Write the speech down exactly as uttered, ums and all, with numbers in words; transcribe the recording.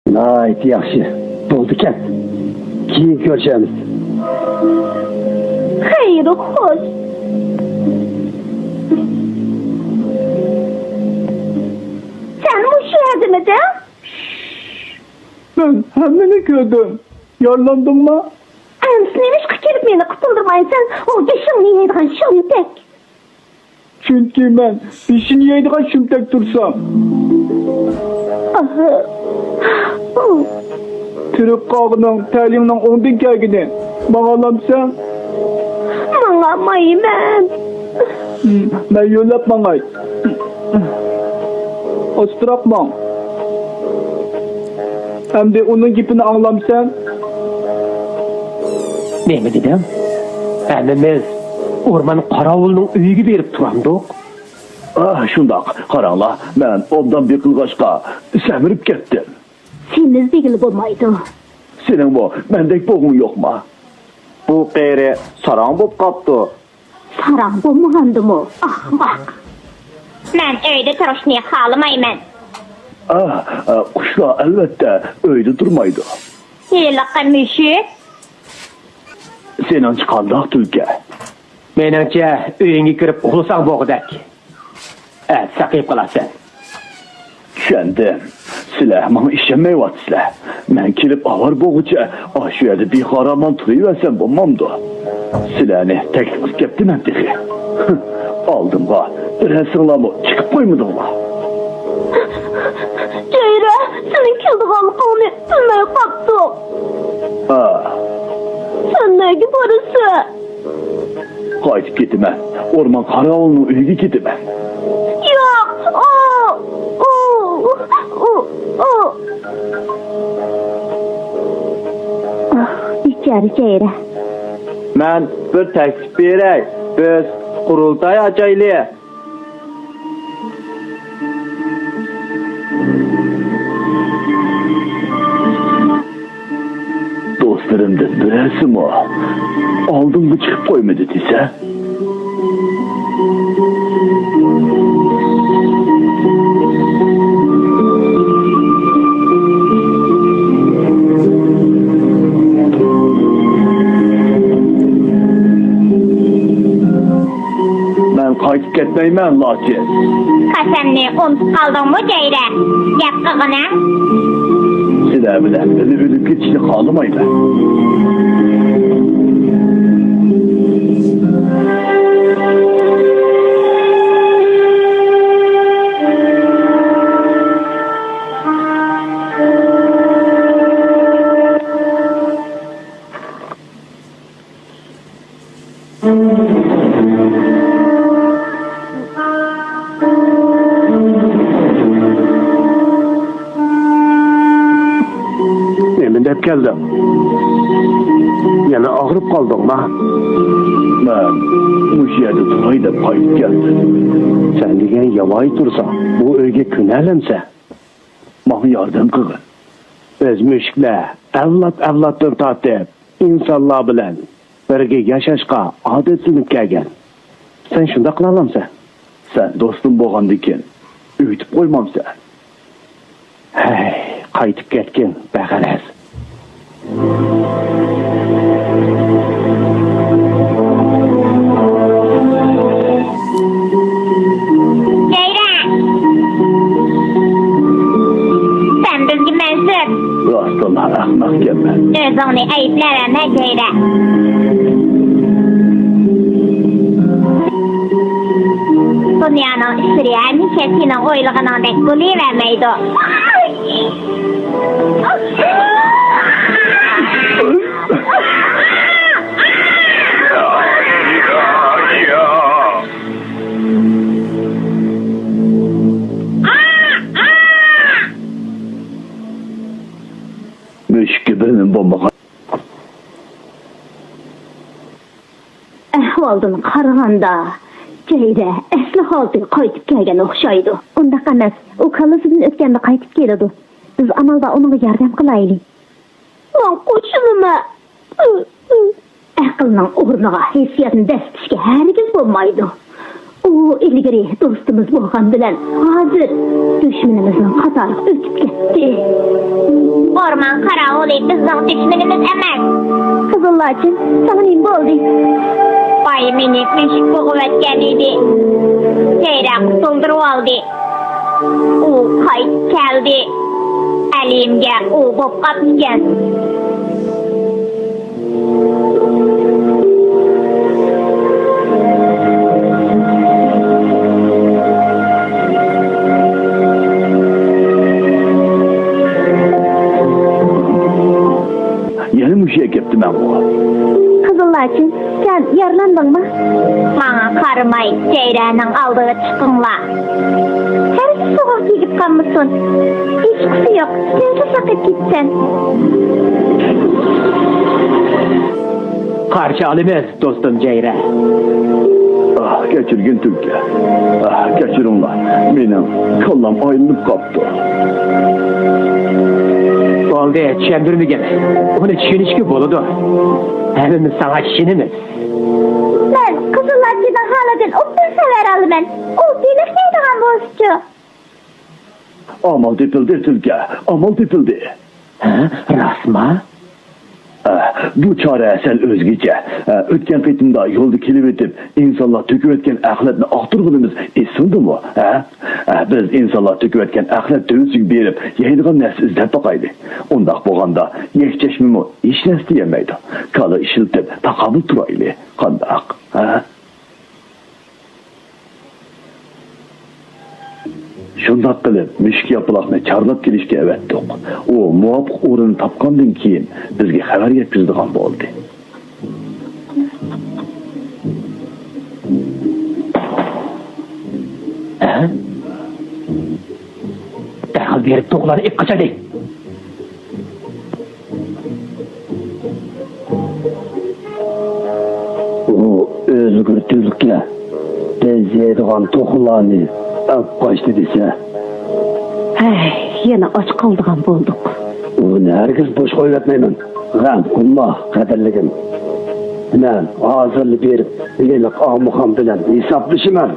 ناھايىتى ياخشى. بولدى، كەت. كېيىن كۆرۈشەرمىز. خەير، خوش. سەن مۇشۇ يەردىمىدىڭ؟ مەن ھەممىنى كۆردۈم. يارىلاندىڭمۇ؟ ئەمىسە نېمىشقا كېلىپ مېنى قۇتۇلدۇرمايسەن؟ ئۇ بېشىڭنى يەيدىغان شۇمتەك. چۈنكى مەن بېشىنى يەيدىغان شۇمتەك تۇرسام. ئاھ. تىرىك قالغىنىڭ تەلىيىڭنىڭ ئوڭدىن كەلگىنى. ماڭالامسەن؟ ماڭالمايمەن. مەن يۆلەپ ماڭاي. ئاستىراق ماڭ. ئەمدى ئۇنىڭ گېپىنى ئاڭلامسەن؟ نېمە دېدىڭ؟ ھەممىمىز ئورمان قاراۋۇلىنىڭ ئۆيىگە بېرىپ تۇرامدۇق؟ ئا، شۇنداق. قاراڭلار، مەن ئوبدان بېقىلغاچقا سەمرىپ كەتتىم. سېمىز دېگىلى بولمايدۇ. سېنىڭمۇ مەندەك بوغۇڭ يوقما؟ بۇ قېرى ساراڭ بوپ قاپتۇ. ساراڭ بولمىغاندىمۇ، ئاخماق! مەن ئۆيدە تۇرۇشنى خالىمايمەن. ئا، ئا، قۇشلار ئەلۋەتتە ئۆيدە تۇرمايدۇ. ھېلىقى مۈشۈك. سېنىڭچە قانداق، تۈلكە؟ مېنىڭچە، ئۆيۈڭگە كىرىپ ئۇخلىساڭ بولغۇدەك. ئەتە ساقىيىپ قالارسەن. چۈشەندىم. سىلەر ماڭا ئىشەنمەيۋاتىسىلەر. مەن كېلىپ ئاۋارە بولغۇچە ئاشۇ يەردە بىخارامەن تۇرۇۋەرسەم بولمامدۇ؟ سىلەرنى تەكلىپ قىلىپ كەپتىمەن تېخى. ئالدىمغا بىرەرسىڭلارمۇ چىقىپ قويمىدىڭلار. جەيرە، سېنىڭ كېلىدىغانلىقىڭنى بىلمەي قاپتۇق. ھا. سەن نەگە بارىسەن؟ قايتىپ كېتىمەن. ئورمان قاراۋۇلىنىڭ ئۆيىگە كېتىمەن. ياق! ئۇ، ئۇ، ئۇ، ئۇ. ئاھ، بىچارە جەيرە. مەن بىر تەكلىپ بېرەي. بىز قۇرۇلتاي ئاچايلى. دوستلىرىمدىن بىرەرسىمۇ ئالدىمغا چىقىپ قويمىدى دېسە. مەن قايتىپ كەتمەيمەن، لاچىن. قەسەمنى ئۇنتۇپ قالدىڭمۇ، جەيرە؟ گەپ قىلغىنە. سىلەر بىلەن بىللە ئۆلۈپ كېتىشنى خالىمايمەن. نېمە دەپ كەلدىڭ؟ يەنە ئاغرىپ قالدىڭما؟ مەن مۇشۇ يەردە تۇراي دەپ قايتىپ كەلدىم. سەن دېگەن ياۋايى تۇرساڭ، بۇ ئۆيگە كۆنەلەمسەن؟ ماڭا ياردەم قىلغىن. بىز مۈشۈكلەر ئەۋلاد-ئەۋلادتىن تارتىپ ئىنسانلار بىلەن بىرگە ياشاشقا ئادەتلىنىپ كەلگەن. سەن شۇنداق قىلالامسەن؟ سەن دوستۇم بولغاندىكىن ئۆگىتىپ قويمامسەن؟ ھەي، قايتىپ كەتكىن، بەغەرەز. جەيرە! سەن بىزگە مەنسۇپ. راستتىنلا ئەخمەقكەنمەن. ئۆزۈڭنى ئەيىبلەۋەرمە، جەيرە. دۇنيانىڭ ئىشلىرى ھەمىشە سېنىڭ ئويلىغىنىڭدەك بولۇۋەرمەيدۇ. مۈشۈككە بىرنېمە بولمىغان. ئەھۋالدىن قارىغاندا، جەيرە ئەسلى ھالىتىگە قايتىپ كەلگەن ئوخشايدۇ. ئۇنداق ئەمەس، ئۇ كاللىسىدىن ئۆتكەندە قايتىپ كېلىدۇ. بىز ئامال بار ئۇنىڭغا ياردەم قىلايلى. ماڭا قوشۇلىمە. ئەقىلنىڭ ئورنىغا ھېسسىياتنى دەسسىتىشكە ھەرگىز بولمايدۇ. ئۇ ئىلگىرى دوستىمىز بولغان بىلەن ھازىر دۈشمىنىمىزنىڭ قاتارىغا ئۆتۈپ كەتتى. ئورمان قاراۋۇلى بىزنىڭ دۈشمىنىمىز ئەمەس. قىزىل لاچىن، ساڭا نېمە بولدى؟ بايا مېنى مۈشۈك بوغۇۋەتكەن ئىدى. جەيرە قۇتۇلدۇرۇۋالدى. ئۇ قايتىپ كەلدى. ئەلىمگە ئۇ بوپ قاپتىكەن. يەنە مۇشۇ يەرگە كەپتىمەنغۇ. قىزىل لاچىن، سەن يارىلاندىڭمۇ؟ ماڭا قارىماي، جەيرەنىڭ ئالدىغا چىقىڭلار. ھەرگىز سوغۇق تېگىپ قالمىسۇن. ھېچقىسى يوق، تېزلا ساقىيىپ كېتىسەن. قارشى ئالىمىز، دوستۇم جەيرە. ئاھ، كەچۈرگىن تۈلكە. ئاھ، كەچۈرۈڭلار. مېنىڭ كاللام ئايلىنىپ قاپتۇ. بولدى، چۈشەندۈرمىگىن. ئۇنى چۈشىنىشكە بولىدۇ. ھەممىمىز ساڭا ئىشىنىمىز. مەن قىزىل لاچىننىڭ ھالىدىن ئوبدان خەۋەر ئالىمەن. ئۇ بېلىق يەيدىغان بولسىچۇ؟ ئامال تېپىلدى، تۈلكە، ئامال تېپىلدى. ھە، راستما؟ ئە، بۇ چارە سەل ئۆزگىچە. ئە، ئۆتكەن قېتىمدا يولدا كېلىۋېتىپ، ئىنسانلار تۆكۈۋەتكەن ئەخلەتنى ئاختۇرغىنىمىز ئېسىڭدىمۇ؟ ھە؟ ئە، بىز ئىنسانلار تۆكۈۋەتكەن ئەخلەت تۆۋىسىگە بېرىپ، يەيدىغان نەرسە ئىزدەپ باقايلى. ئۇنداق بولغاندا، يەكچەشمىمۇ ھېچ نەرسە دېيەلمەيدۇ. كالا ئىشلىتىپ، تاقابىل تۇرايلى. قانداق؟ ھە؟ شۇنداق قىلىپ، مۈشۈك ياپىلاقنى چارلاپ كېلىشكە ئەۋەتتۇق. ئۇ مۇۋاپىق ئورۇننى تاپقاندىن كېيىن، بىزگە خەۋەر يەتكۈزىدىغان بولدى. ئەھ؟ دەرھال بېرىپ توخۇلارنى ئېلىپ قاچايلى. ئۇ ئۆلگۈر تۈلكە، بىز يەيدىغان توخۇلارنى ئەپ قاچتى دېسە. ھەي، يەنە ئاچ قالىدىغان بولدۇق. ئۇنى ھەرگىز بوش قويۇۋەتمەيمەن. غەم قىلما، قەدىرلىكىم. مەن ھازىرلا بېرىپ، ھېلىقى ئامۇخان بىلەن ھېسابلىشىمەن.